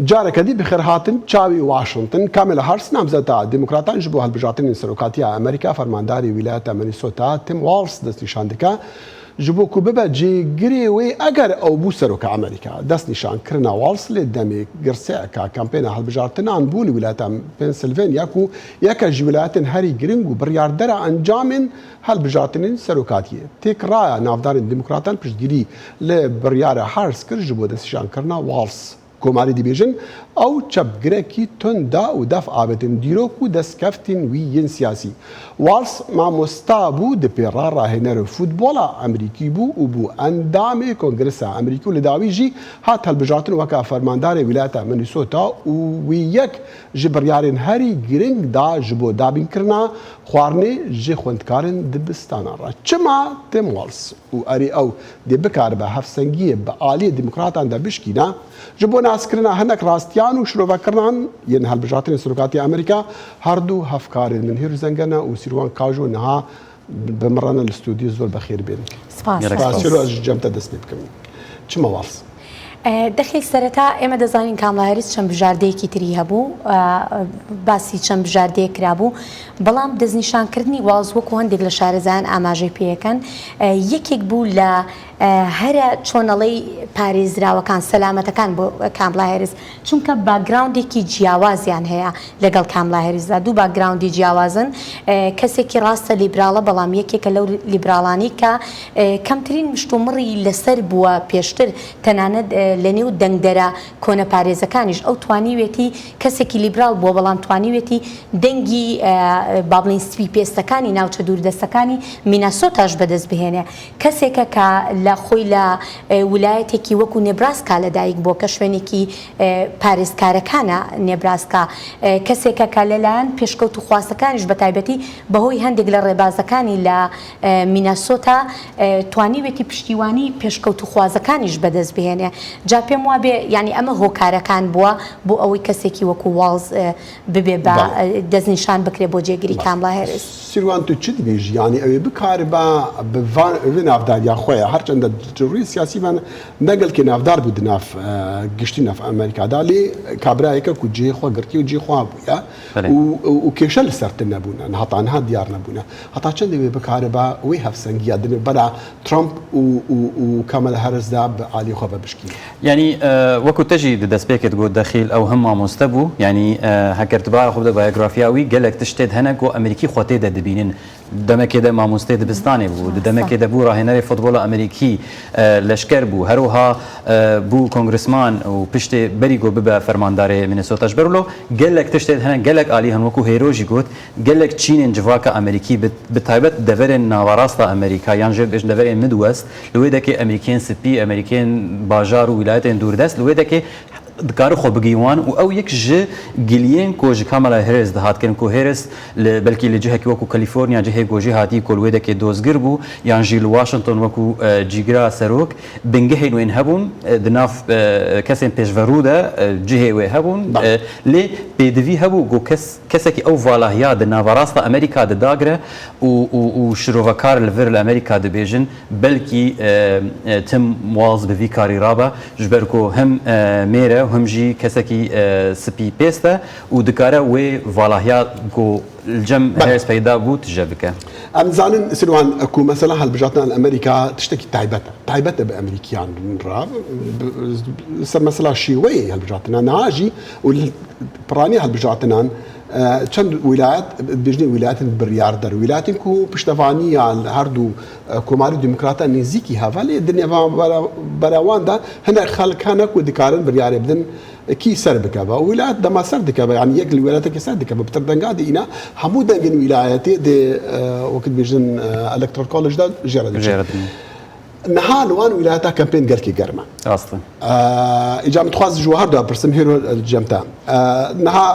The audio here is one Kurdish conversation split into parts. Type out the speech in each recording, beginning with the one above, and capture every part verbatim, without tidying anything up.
Careke dî bi xêr hatin çavê Washington. Kamala Harris, namzeta Demokratan ji bo hilbijartinên serokatiya Amerîka, fermandarê wîlayeta Minnesota Tim Walz destnîşan dike. Ji bo ku bibe cêgirê wê eger ew bû seroka Amerîka. Destnîşankirina Walz lê demê girseyeka kampêna hilbijartinan bû li wîlayeta Pennsylvania ku yeke ji wîlayetên herî giring û biryardera encamên hilbijartinên serokatiyê. Têkiraya navdarên Demokratan piştgirî li biryara Harris kir ji bo destnîşankirina Walz. Komarî dibêjin, ew çepgirekî tund da û def avêtin dîrok û destkeftên wî yên siyasî. Walz mamosta bû, di pê re rahênerê futbola Amerîkî bû û bû endamê Kongresa Amerîkî û li dawî jî hat hilbijartin weke fermandarê wîlayeta Minnesota û wî yek ji biryarên herî giring da ji bo dabînkirina xwarinê ji xwendkarên dibistanan re. Çima Tim Walz? Û erê ew dê bikaribe hevsengiyê bi aliyê demokratan de bişkîne, ji bo naskirina hinek rastiyan û şirovekirinan yên hilbijartinên serokatiya Amerîka, her du hevkarên min Hêrû Zengene û Sîrwan Kajo niha bi min re ne li stûdyo, zor bi xêr bên. Spas. Gelek spas. Spas. Hêro, ez ji cem te dest pê bikim. Çima Walz؟ ئە، دەخیل سەرەتا ئێمە دەزانین کاملا هەریس چەند بژاردەیەکی تری هەبوو، ئە، باسی چەند بژاردەیەک کرابوو، بەڵام دەستنیشانکردنی واڵز وەکو هەندێک لە شارەزایان ئاماژەی پێەکەن، ئە، یەکێک بوو لە، ئە، هەرە چۆنەڵی پارێزراوەکان، سەلامەتەکان بۆ کاملا هەریس، چونکە باگراوندێکی جیاوازیان هەیە لەگەڵ کاملا هەریسدا. دوو باگراوندی جیاوازن. ئە، کەسێکی ڕاستە لیبراڵە، بەڵام یەکێکە لەو لیبراڵانی کە، ئە، کەمترین مشتومڕی لەسەر بووە پێشتر، تەنانەت، ئە، لە نێو دەنگدەرە کۆنەپارێزەکانیش. ئەو توانیوێتی، کەسێکی لیبراڵ بووە، بەڵام توانیوێتی دەنگی، ئە، با بڵێن سپی پێستەکانی ناوچە دووردەستەکانی میناسۆتاش بەدەست بهێنێ. کەسێکە کە لە خۆی لە، ئە، ولایەتێکی وەکو نێبراسکا لەدایک بووە، کە شوێنێکی، ئە، پارێزکارەکانە نێبراسکا. ئە، کەسێکە کە لەلایەن پێشکەوت و خواستەکانیش بە تایبەتی بەهۆی هەندێک لە ڕێبازەکانی لە، ئە، میناسۆتا، ئە، توانیوێتی پشتیوانی پێشکەوت و خوازەکانیش بەدەست بهێنێ. جا پێم وابێ، یعنی ئەمە هۆکارەکان بووە بۆ ئەوەی کەسێکی وەکو واڵز، ئە، ببێ بە، بەڵێ. ئە، دەستنیشان بکرێ بۆ جێگری بەڵێ. کاملا هەرس. سیروان، تو چی دبێژی؟ یعنی ئەوێ بکاربە بە ڤان-، ئەوێ ناوداریا خۆیە. هەرچەندە ڕووی سیاسی ڤان نەگەلکێ ناودار بوو دناف، ئە، گشتی ناف ئەمریکادا. لێ کابرایەکە کو جێ خۆ گرتی و جێ خۆ بووە. بەڵێ. و، و، و کێشە لەسەر تن نەبوونە. هەتا نها دیار نەبوونە. هەتا چەندێ وێ بکاربە ئەوەی هەفسەنگیە دنێ بەرا ترامپ و، و، و کاملا هەرسدا بە عالی خۆ بە بشکین. یعنی، ئە، وەکو تەژی دە دەست پێکت گوت دەخیل ئەو هەم مامۆستە بوو، یعنی، ئە، هەکەرتبا خۆ دە بایۆگرافیا وی گەلێک تشتێت هەنە گۆ ئەمریکی خۆ تێدە دبینن. دەمەکێ دە مامۆستەی دبستانێ بوو، دە دەمەکێ دە بوو ڕاهێنەرێ فوتبۆڵە ئەمریکی، ئە، لەشکەر بوو، هەروەها، ئە، بوو کۆنگرسمان و پشتێ بەری گۆ ببە فەرماندارێ مینێسۆتاش بەرلۆ. گەلێک تشتێت هەنە، گەلێک عالی هەن وەکو هێرۆژی گوت، گەلێک چینێن جڤاکە ئەمریکی بت-، بتایبەت دەڤەرێن ناوەڕاستە ئەمریکا، یان ژێر بێژن دەڤەرێن مدوەست، لە وێ دەکێ ئەمریکێن سپی، ئەمریکێن باژار و ویلایەتێن دووردەست، لە وێ دەکێ دکارە خۆ بگیوان و ئەو یەک ژ گلیێن کو ژ کاملا هێرس دەهات کردن کو هێرس لە، بەلکی لە جهەکی وەکو کەلیفۆرنیا جهێ گۆژی هاتی کو لە وێ دەکێ دۆزگر بوو، یان ژی لە واشنگتن وەکو، ئە، جیگرا سەرۆک، بنگەهێن وێن هەبوون، ئە، دناف، ئە، کەسێن پێشڤەرودە، ئە، جهێ وێ هەبوون، بەڵێ. ئە، لێ پێدوی هەبوو گۆ کەس، کەسێکی ئەو ڤالاهیا دە ناوەڕاستە ئەمریکا دەداگرە و، و، و شرۆڤەکار لە ڤر لە ئەمریکا دەبێژن، بەلکی، ئە، ئە، تم واز بە ڤی کاری ڕابە، ژبەر کو هەم، ئە، مێرە و هەم ژی کەسێکی، ئە، سپی پێستە و دکارە وێ ڤالاهیا گۆ لەجەم بەڵێ. هێرس پەیدا بوو تژە بکە. ئەم زانن سروان کو مەسەلا هەلبژاتنان ئەمریکا تشتێکی تایبەتە. تایبەتە بە ئەمریکیان ڕا، ب-، سەر مەسەلا شێوەیە هەلبژاتنە ناژی و ل-، پڕانی هەلبژاتنان، ئە، چەند ویلایەت، بژنی ویلایەتن بڕیاردەر. ویلایەتن کو پشتەوانی یا هەردوو، ئە، کۆماری دیموکراتە نزیکی هەڤە لێ دنێ بەرا-، بەراواندا هەنە خەلکانە کو دکارن بڕیارێ بدن کی سەر بکەوە. ویلایەت دەما سەر دکەوە، یعنی یەک لە ویلایەتێکی سەر دکەوە، بتر دەنگا دئینا، هەموو دەنگن ویلایەتێ دێ، ئە، وەکت بێژن، ئە، ئەلەکتۆر کۆلژدا ژێرە دەچێت. ژێرە دەچێت. نها لوان ویلایەتە کەمپێن گەلکی گەرمە. ڕاستە. ئە، ئیجا من تخواز جوهر دا پرسم هێرۆ جەمتا. ئە، نها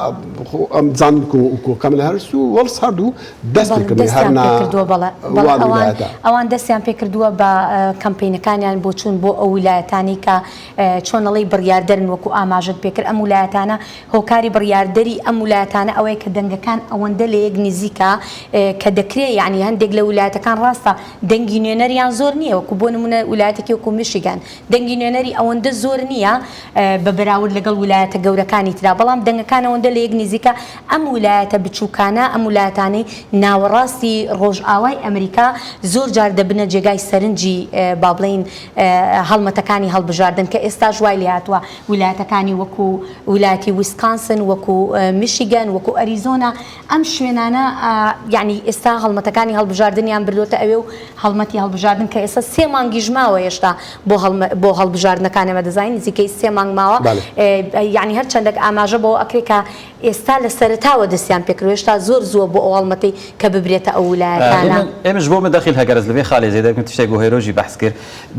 خو-، ئەم زانن کو، کو کاملا هەرس و واڵز هەردوو دەست بەڵێ، پێکردن دەستیان هەرنا پێکردووە، بەڵێ. بەڵێ، وان ئەوان، ویلایەتە. ئەوان دەستیان پێکردووە بە، ئە، کەمپینەکانیان بۆ چوون بۆ ئەو ویلایەتانی کە، ئە، چۆنەڵی بڕیاردەرن وەکو ئاماژەت پێکرد. ئەم ویلایەتانە هۆکاری بڕیاردەری ئەم ویلایەتانە ئەوەیە کە دەنگەکان ئەوەندە لە یەک نزیکە، ئە، کە دەکرێ، یعنی هەندێک لە ویلایەتەکان ڕاستە دەنگی نوێنەریان زۆر نییە، وەکو بۆ نمونە ویلایەتێکی وەکو میشیگان، دەنگی نوێنەری ئەوەندە زۆر نییە، ئە، بە بەراورد لەگەڵ ویلایەتە گەورەکانی ترا، بەڵام دەنگەکان ئەوەندە لە یەک نزیکە. ئەم ویلایەتە بچووکانە، ئەم ویلایەتانەی ناوەڕاستی ڕۆژئاوای ئەمریکا زۆر جار دەبنە جێگای سەرنجی، ئە، با بڵێن، ئە، هەڵمەتەکانی هەڵبژاردن، کە ئێستاش وای لێ هاتووە ویلایەتەکانی وەکو ویلایەتی ویسکانسن، وەکو، ئە، میشیگان، وەکو ئەریزۆنا، ئەم شوێنانە، ئە، یعنی ئێستا هەڵمەتەکانی هەڵبژاردنیان بردوتە ئەوێ و هەڵمەتی هەڵبژاردن کە ئێستا سێ مانگیش ماوە هێشتا بۆ هەڵمە-، بۆ هەڵبژاردنەکان ئێمە دەزانین نزیکەی سێ مانگ ماوە. بەڵێ. ئێ، یعنی هەر چەندێک ئاماژە بۆ ئەکرێ کە ئێستا لە سەرەتاوە دەستیان پێکردووە، هێشتا زۆر زووە بۆ ئەو هەڵمەتەی کە ببرێتە ئەو ویلایەتانە. ئێمە، ئێمە ji bo min dexîl heke ez li vê xalê zêde bikim tiştek ku Hêro jî behs kir.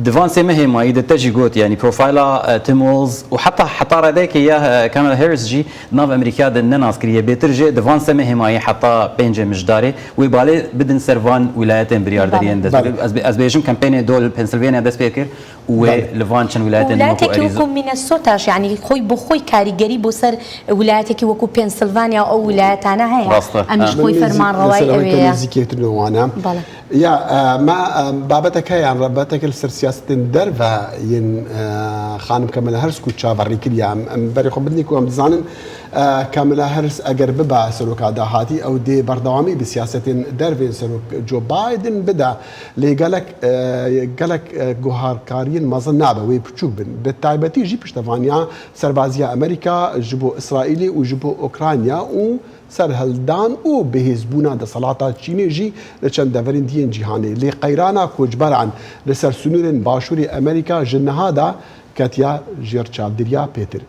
Di van sê mehê mayî de te jî got, yanî profayla, e, Tim Walz û heta, heta redeyekê ya, e, Kamala Harris jî nav Amerîka de ne nas kiriye. Bêtir jî di van sê mehê mayî heta pêncê mijdarê wê balê bidin ser van wîlayetên biryarderiyên Belê. dest. Belê. Ez bê-, ez bêjim kampênê do li Pennsylvania dest pê kir û wê Belê. li van çend wîlayetên din wekû Wîlayetێکی Arizona. وەکو مینەسۆتاش، یعنی خۆی بۆ خۆی کاریگەری بۆ سەر ویلایەتێکی وەکو پێنسیلڤانیا و ئەو ویلایەتانە هەیە. ڕاستە. ئەمیش هە. خۆی من فەرمان ڕەوای لەسەر ئەوەی کە ئەوەیە. نزیکێتر لەوانە. بەڵێ. یا، ئە، ما، ئە، بابەتەکە یان ڕەبەتەکە لەسەر سیاستên derve yên, ئە، خانم Kamala Harris ku çaverî kiriye. Em، em berê xwe bidinî ku em dizanin, ئە، Kamala Harris eger bibe seroka dahatî, ew dê berdewamî bi siyasetên dervên serok Joe Biden bide. Lê gelek, ئە، gelek، ئە، guharkariyên mezin nabe wê piçûk bin. Bi taybetî jî piştevaniya serbaziya Amerîka ji bo Îsraîlê û ji bo Ukrayna û serhildan û bihêzbûna desthilata Çînê jî li çend deverên diyên cîhanê. Lê qeyrana koçberan li ser sinûrên başûrê Amerîka ji niha de ketiya jêr çavdêriya pêtir.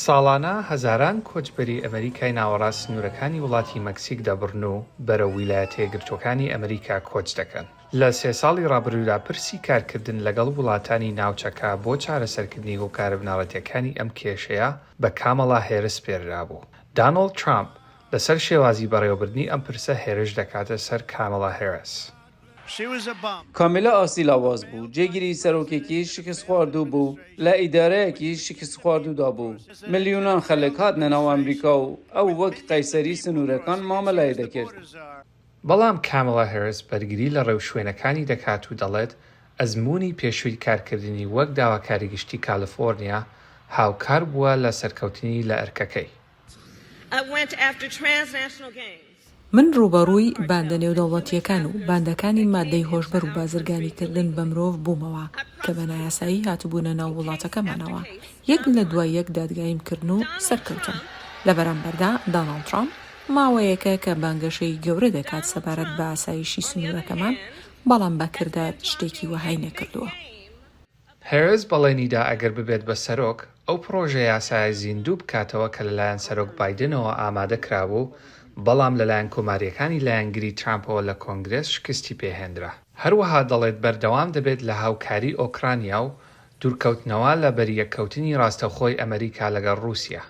ساڵانە هەزاران کۆچبەری ئەمریکای ناوەڕاست سنوورەکانی وڵاتی مەکسیک دەبڕن و بەرەو ویلایەتە یەکگرتووەکانی ئەمریکا کۆچ دەکەن. لە سێ ساڵی ڕابردوودا پرسی کارکردن لەگەڵ وڵاتانی ناوچەکە بۆ چارەسەرکردنی هۆکارە بنەڕەتیەکانی ئەم کێشەیە بە کامەڵا هێرس پێررابوو. دانۆڵد ترامپ لەسەر شێوازی بەڕێوەبردنی ئەم پرسە هێرش دەکاتە سەر کامەڵا هێرس. Kamîla asîlawaz bû, cêgirî serokekî şikist xwardû bû, li îdareyekî şikist xwardû dabû. Milyûnan xelk hatine nav Amerîka û ew wek qeyserî sinûrekan mamelayê dikir. بەڵام کامەڵا هێرس بەرگری لە ڕێوشوێنەکانی دەکات و دەڵێت، ئەزموونی پێشووی کارکردنی وەک داواکاری گشتی کالیفۆرنیا هاوکار بووە لە سەرکەوتنی لە ئەرکەکەی. I went after transnational gains. من ڕوبەڕووی باندە نێودەوڵەتیەکان و باندەکانی مادەی هۆشبەر و بازرگانیکردن بە مرۆڤ بوومەوە کە بە نایاسایی هاتبوونە ناو وڵاتەکەمانەوە. یەک لە دوای یەک دادگاییم کردن و سەرکەوتم. لە بەرامبەردا داناڵد ترامپ ماوەیەکە کە بانگەشەی گەورە دەکات سەبارەت بە ئاسایشی سنوورەکەمان، بەڵام بە کردار شتێکی وەهای نەکردووە. هێرس بەڵێنیدا ئەگەر ببێت بە سەرۆک، ئەو پڕۆژە یاسایە زیندوو بکاتەوە کە لەلایەن سەرۆک بایدنەوە ئامادە کرابوو، بەڵام لەلایەن کۆماریەکانی لایەنگری ترامپەوە لە کۆنگرێس شکستی پێهێنرا. هەروەها دەڵێت بەردەوام دەبێت لە هاوکاری ئۆکرانیا و دوورکەوتنەوە لە بەریەککەوتنی ڕاستەوخۆی ئەمریکا لەگەڵ ڕووسیا.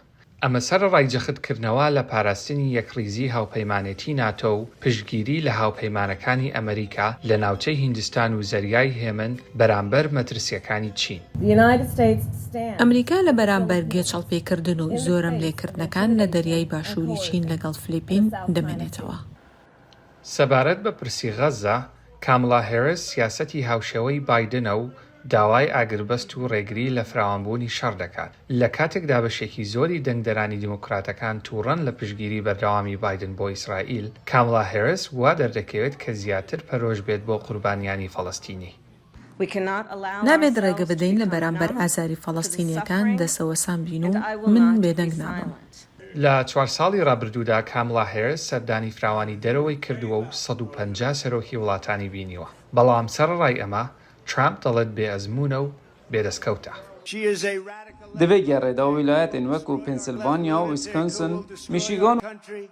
ئەمە سەرەڕای جەختکردنەوە لە پاراستنی یەکڕیزی هاوپەیمانێتی ناتۆ و پشتگیری لە هاوپەیمانەکانی ئەمریکا لە ناوچەی هیندستان و زەریای هێمن بەرامبەر مەترسیەکانی چین. The United States stands ئەمریکا لە بەرامبەر گێچەڵپێکردن و زۆرەملێکردنەکان لە دەریای باشووری چین لەگەڵ فلیپین دەمێنێتەوە. سەبارەت بە پرسی غەززە، کاملا هێرس سیاسەتی هاوشێوەی بایدنە و داوای ئاگربەست و ڕێگری لە فراوانبوونی شەڕ دەکات، لە کاتێکدا بەشێکی زۆری دەنگدەرانی دیموکراتەکان تووڕەن لە پشتگیری بەردەوامی بایدن بۆ ئیسرائیل. کاملا هێرس وا دەردەکەوێت کە زیاتر پەرۆش بێت بۆ قوربانیانی فەڵەستینی. We cannot allow نابێت ourselves ڕێگە to بدەین لە become بەرامبەر numb ئازاری to the فەڵەستینیەکان suffering, دەسەوەسان بین و and I will من not بێدەنگ be نابم. Silent. لە چوار ساڵی ڕابردوودا کاملا هێرس سەردانی فراوانی دەرەوەی کردووە و سەد و پەنجا سەرۆکی وڵاتانی بینیوە. بەڵام سەرەڕای ئەمە، ترامپ دەڵێت بێ ئەزموونە و بێدەستکەوتە. She is a radical Divê gerê da wîlayetên wekû Pennsylvania, Wisconsin, Michigan. Country.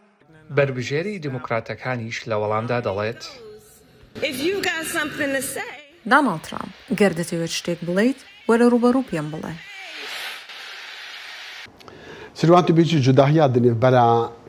بەربژێری دیموکراتەکانیش لە وەڵامدا دەڵێت، If you got something to say. داناڵد ترامپ، گەر دەتەوێت شتێک بڵێیت، وەرە ڕوبەڕوو پێم بڵێ. Sirwan, tu bêjî cudahiya di nêvbera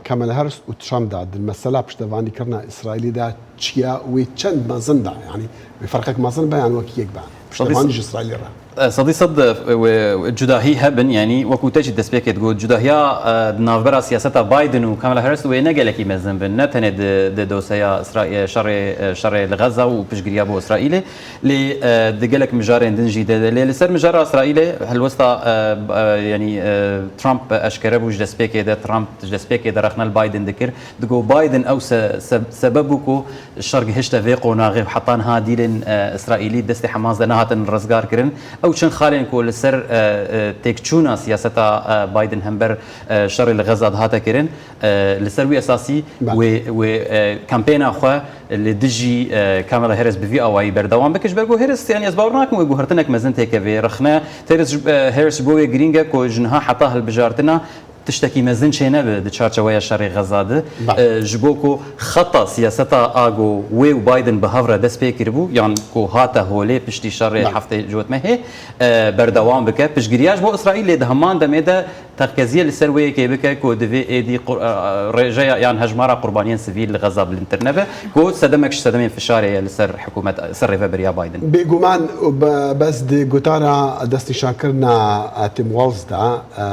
Kamala Harris û Trump de di mesela piştevanîkirina Îsraîlê de çi ye, wê çend mezin be? Yanî wê ferqek mezin be yan wek yek be? Piştevanî ji Îsraîlê re. Sedî sed wê cudahî hebin, yanî wekû te jî destpêkê digot, cudahiya, e, di navbera siyaseta Biden û Kamala Harris wê ne gelekî mezin bin, ne tenê di, di doseya Îsra-, e, şerê, e, şerê li Xeza û piştgiriya bo Îsraîlê. Lê, e, di gelek mijarên din jî de, lê li ser mijara Îsraîlê helwesta, e, e, yanî, e, Trump eşkere bû ji destpêkê de, Trump ji destpêkê de rexne li Biden dikir. Digot Biden ew se-, se-, sebeb bû ku şer gihişte vê qonaxê û heta niha dîlên, e, Îsraîlî destê Hamas de nehatin rizgar kirin. Ew çend xalên ku li ser, e, e, têkçûna siyaseta, e, Biden hember, e, şerê li Xeza dihate kirin, e, li ser wî esasî Belê. wê, wê, e, kampêna xwe li dijî, e, Kamala Harris bi vî awayî berdewam bike. Ji ber ku Harris, yanî ez bawer nakim wê guhertinek mezin têkevê. Rexne Harris, e, Harris ji bo wê girîng e ku ji niha heta hilbijartina tiştekî mezin çênebe di çarçeweya şerê Xeza de. Belê. E, ji bo ku xeta siyaseta a ku wê û Biden bi hev re dest pê kiribû, yan ku hate holê piştî şerê Belê. heftê cotmehê, e, berdewam bike. Piştgiriya ji bo Îsraîlê di heman demê de teqeziye li ser wê yekê bike ku divê êdî qur-, e, rêjeya yan hejmara qurbaniyên sivîl li Xeza bilindtir nebe, ku sedemek ji sedemên fişarê ye li ser hikûmet, ser rêveberiya Biden. Bêguman û be-, bes di gotara destnîşankirina, e, Tim Walz de, e,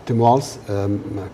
Tim Walz, e,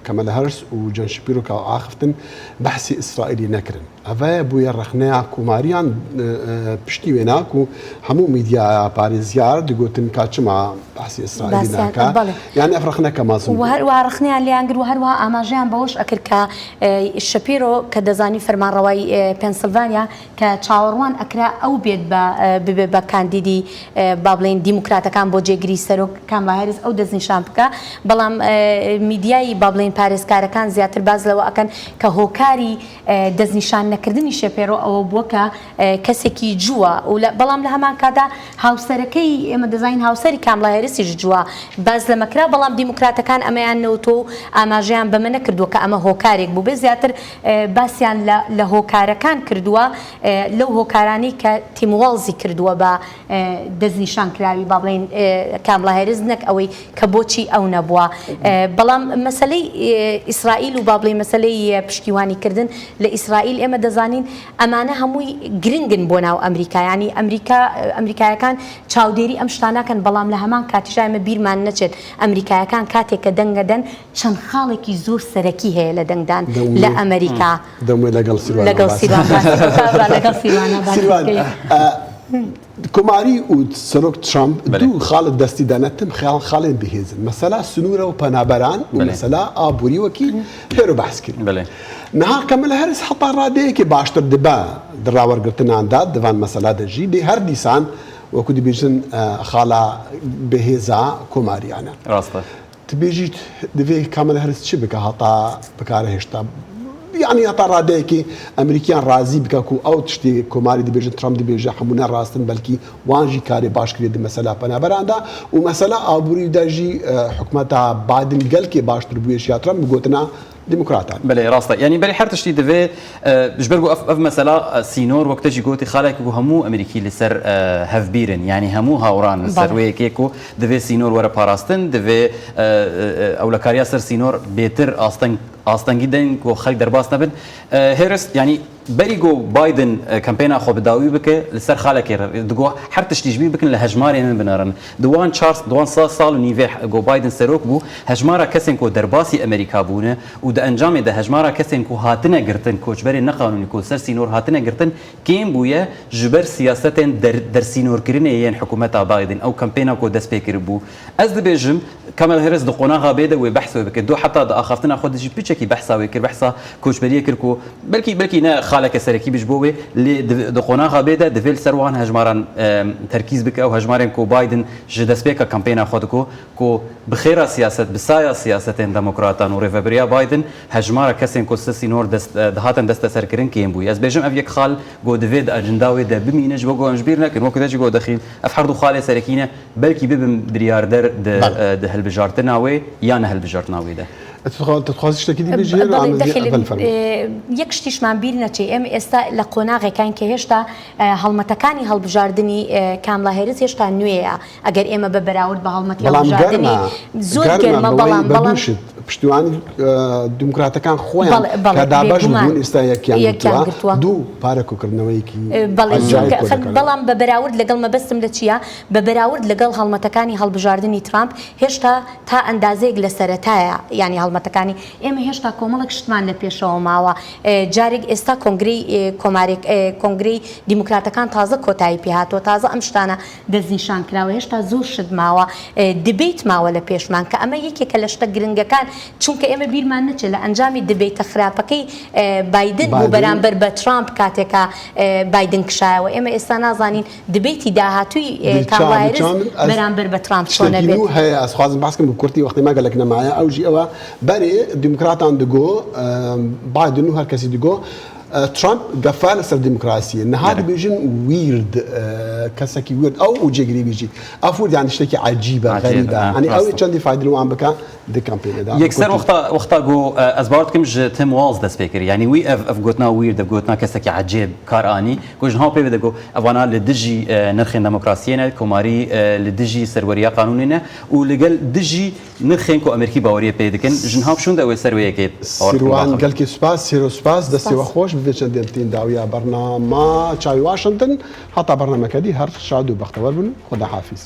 Kamala Harris û Jen Shapiro ka axiftin behsî Îsraîlî nekirin. Eve bûye rexneya komariyan, e, e, piştî wêna ku hemû medyaya parêziyar digotin ka çima behsî Îsraîlî Behsiyan, nake. Belê. Yani ev rexneke mezin bû. Û her wiha rexneyan lêyan gir û her wiha amajeyan bawş ekir ke, e, Shapiro ke dezanî fermanrewayî, e, Pennsylvania ke çawerwan ekira ew bêt be, e, bibe be kandîdî, e, ba bilên demokratekan bo cêgirî serok Kamala Harris ew destnîşan bike. Belam, e, medyayî ba bilên parêzkarekan ziyadtir baz lewe ekin ke hokarî e, destnîşannekirdinî Shapiro ew bû ke, e, kesekî cuwa û le-, belam li heman kata hawserekey ême dizanîn hawserî Kamala Harrisî ji cuwa baz leme kira, belam demokratekan emeyan newto amajeyan be me nekirdiwe ke eme hokarek bûbe. Ziyadtir, e, basiyan le, le hokarekan kirdiwe, e, lew hokaranî ke Tim Walzî kirdiwe be, e, destnîşankirawî, ba bilên, e, Kamala Harris nek ewey ke boçî ew nebûa. E, belam meseley, e, Îsraîl û ba bilê meseley, e, piştîwanîkirdin li Îsraîl ême dezanîn emane hemûy giring in bo nav Amerîka. Yanî Amerîka, e, Amerîkayekan çawdêrî em şta nakin, belam li heman katî jî ême bîrman neçêt. Amerîkayekan katê ke deng den çend xalekî zor serekî heye li dengdan Dem li wê, Amerîka. Dem wê legel Sîrwana Legel basî. Sîrwana basî. Ba, ba, legel Sîrwana basî Sîrwan, bikeyî. e, Komarî û Serok Trump Belê. du xalê destî dane tim xeyan xalên bihêzin. Mesela sinûre û penaberan û Belê. mesela aborî wekî hêro behs kirî. Belê. Niha Kamala Harris heta radeyekê baştir dibe di rawergirtinan de, di van mesela de jî, lê her dîsan wekû dibêjin, e, xala bihêza komariyan e. Rast e. Tu bêjî divê Kamala Harris çi bike heta bikare hêşta, yanî heta radeyekê Amerîkiyan razî bike ku ew tiştê komarî dibêjin, Trump dibêje hemû ne rast in, belkî wan jî karê baş kiriye di mesela penaberan de û mesela aborî de jî, e, hikûmeta Biden gelkê baştir bûye ji ya Trump bi gotina demokratan. Belê, rast e. Yanî berî her tiştî divê, e, ji ber ku ev, ev mesela, e, sînor wek te jî gotî xalek ku hemû Amerîkî li ser, e, hevbîr in. Yanî hemû hawran li ser Belê. wê yekê ku divê sînor were parastin, divê, e, e, e, ewlekariya ser sînor bêtir asteng, astengî den ku xelk derbas nebin. E, Harris, yanî berî ku Biden, e, kampêna xwe bi dawî bike, li ser xalekê re digo her tiştî ji bîr bikin, li hejmarê min binerin. Di wan çar, di wan sal, sal û nîvê ku Biden serok bû, hejmara kesên ku derbasî Amerîka bûne û di encamê de hejmara kesên ku hatine girtin, koçberên neqanûnî ku ser sînor hatine girtin, kêm bûye ji ber siyasetên der-, dersînorkirinê yên hikûmeta Biden, ew kampêna ku dest pê kiribû. Ez dibêjim, Kamala Harris di qonaxa bê de wê behs wê bike. Do heta di axaftina xwe de jî piçekî behsa wê kir, behsa koçberiyê kir ku belkî, belkî ne xaleke serekî bi ji bo wê, lê di, di qonaxa bê de divê li ser wan hejmaran, em, terkîz bike, ew hejmarên ku Biden ji destpêka kampêna xwe diko, ku bi xêra siyaset, bi saya siyasetên demokratan û rêveberiya Biden, hejmara kesên ku ser sînor dest, e, dihatin desteserkirin kêm bûye. Ez bêjim ev yek xal ku divê di ajenda wê de bimîne, ji bo ku em ji bîr nekin. Wekî te jî got Dexîl, ev her du xalê serekî ne, belkî bibin biryarder di, Belê. e, di hilbijartina wê ya ne hilbijartina wê de. Tu dixwa-, tu dixwazî tiştekî dî bêjî, Belê, em Dexîl, belê, fermo. e, yek tiştî ji me bîr neçê. Em êsta li qonaxekan ke hêşta, e, helmetekanî hilbijardinî, e, Kamala Harris hêşta nû ye. Eger ême be berawird bi helmetî Belam hilbijardinî, germ e. zor Germ e, germ e, bi wê, belam, bi belam. du şit. پشتیوانی، ئە، دیموکراتەکان خۆیان بەڵێ، بەڵێ، کە دابەش بوون، ئێستا یەکیان گرتووە. دوو پارێکوکردنەوەیکی ئێ، بەڵێ، ئەجای چونکە خەن-، بەڵام بە بەراورد لەگەڵ مەبەستم لە چییە؟ بە بەراورد لەگەڵ هەڵمەتەکانی هەڵبژاردنی ترامپ، هێشتا تا ئەندازەیەک لە سەرەتایە، یعنی، هەڵمەتەکانی ئێمە هێشتا کۆمەڵێک شتمان لە پێشەوە ماوە. ئێ، جارێک ئێستا کۆنگرەی، ئێ، کۆمارێک، ئێ، کۆنگرەی دیموکراتەکان تازە کۆتایی پێ هاتووە، تازە ئەم شتانە دەستنیشان کراوە، هێشتا زۆر شت ماوە، ئێ، دبیت ماوە لە پێشمان، کە ئەمە یەکێکە لە شتە گرنگەکان، چونکە ئێمە بیرمان نەچێت لە ئەنجامی دبیتە خراپەکەی، ئێ، بایدن بوو بەرامبەر بە ترامپ کاتێکە، ئێ، بایدن کشایەوە. ئێمە ئێستا نازانین دبیتی داهاتووی، ئێ، کاملا هاریس بەرامبەر بە ترامپ چۆنە بێت. هەیە، ئەسخوازم باسکم بە کورتی، وەختی ما گەلەک نەمایە، ئەو ژی ئەوە بەرێ دیموکراتان دگۆ، ئێ، بایدن و هەر کەسی دگۆ، ئە، ترامپ گەفا لەسەر دیموکراسیە. نەها دەبێژن ویرد، ئە، کەسێکی ویرد. ئەو و جێگری بیژی. ئەف ویرد یعنی شتێکی عەجیبە، عەجیب، غەریبە. ئە، یعنی ئەو ڕاستە. چەندی فایدە وان بکە، دکەم پێ نەدا. یەکسەر وەختا، وەختا گو، ئە، ئەز باوەڕ دکم ژ تیم واڵز دەست پێ کری. یعنی وی ئەف، ئەف گوتنا ویرد، ئەف گوتنا کەسێکی عەجیب کار ئانی. گو ژنها پێ بدە گو، ئەوانا لە دژی، ئە، نرخێن دموکراسیەنە، کۆماری، ئە، لە دژی سەروەریە قانونینە و لەگەل دژی نرخێن کو ئەمریکی باوەریە پێ دکن، ژنها شوند ئەوێ سەروەیەکێت. سیروان، گەلکی سوپاس، سیرو سوپاس، دەستی وە خۆش، بێ چەندێن تین داویا بەرنامە چاوی واشنگتن، هەتا بەرنامەکە دی هەر شاد و بەختەوەر بن، خدا حافظ.